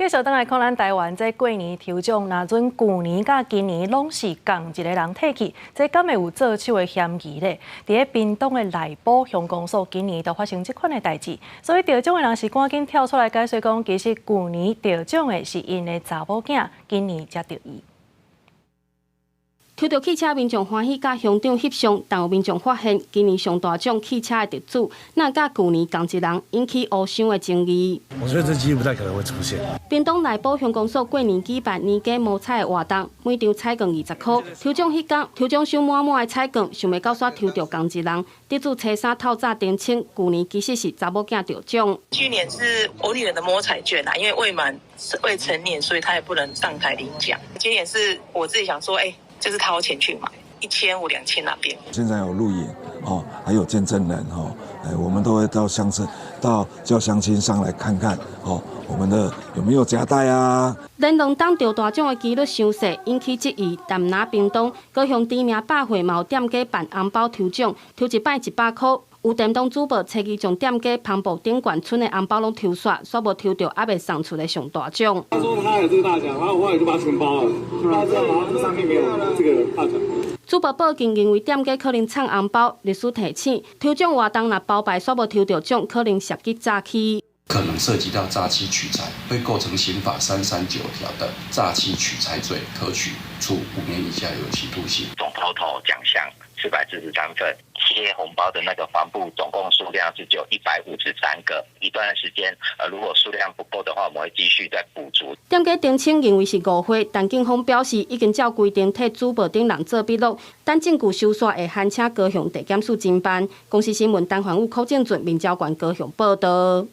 繼續轉來看咱台灣，這過年抽獎，若準舊年佮今年攏是仝一個人提去，這敢會有做手的嫌疑咧？佇咧屏東的內埔鄉公所，今年都發生這款的代誌，所以得獎的人是趕緊跳出來解釋講，其實舊年得獎的是𪜶的查某囝，今年才著伊。抽著汽車民眾歡喜，佮鄉長翕相，但有民眾發現今年上大獎汽車的得主，若佮舊年仝一人，引起烏箱的爭議。我覺得這機不太可能會出現。屏東內埔鄉公所過年舉辦年假摸彩的活動，每張彩券20箍。抽獎彼工，抽獎箱滿滿的彩券，想袂到煞抽著仝一人。得主初三透早澄清，舊年其實是查某囝得獎。去年是我女兒的摸彩券啊，因為未滿未成年，所以她也不能上台領獎。今年是我自己想說，欸，就是掏錢去買1500、2000那邊。現在有錄影哦，還有見證人哦，哎，我們都會到鄉村，到叫鄉親上來看看哦，我們的有沒有夾帶啊？連兩冬得大獎的機率傷細，引起質疑。但毋若屏東高雄知名百貨嘛有店家辦紅包抽獎，抽一擺100箍。有電動主播初二將店家帆布頂懸賰的紅包攏抽煞，煞無抽著猶未送出的上大獎。他說他有這個大獎，然後我後來就把它全包了，他知道這上面沒有這個大獎。主播報警認為店家可能藏紅包，律師提醒，抽獎活動若包牌煞無抽著獎，可能涉及詐欺。可能涉及到詐欺取財，會構成刑法339條的詐欺取財罪，可取處5年以下有期徒刑。總 total 獎項443份，貼紅包的那個帆布總共數量是只有153個。一段時間，如果數量不夠的話，我們會繼續再補足。店家澄清認為是誤會，但警方表示已經照規定替主播等人做筆錄，等證據收煞會函請高雄地檢署偵辦。公視新聞陳環武、柯正俊、民交館高雄報道。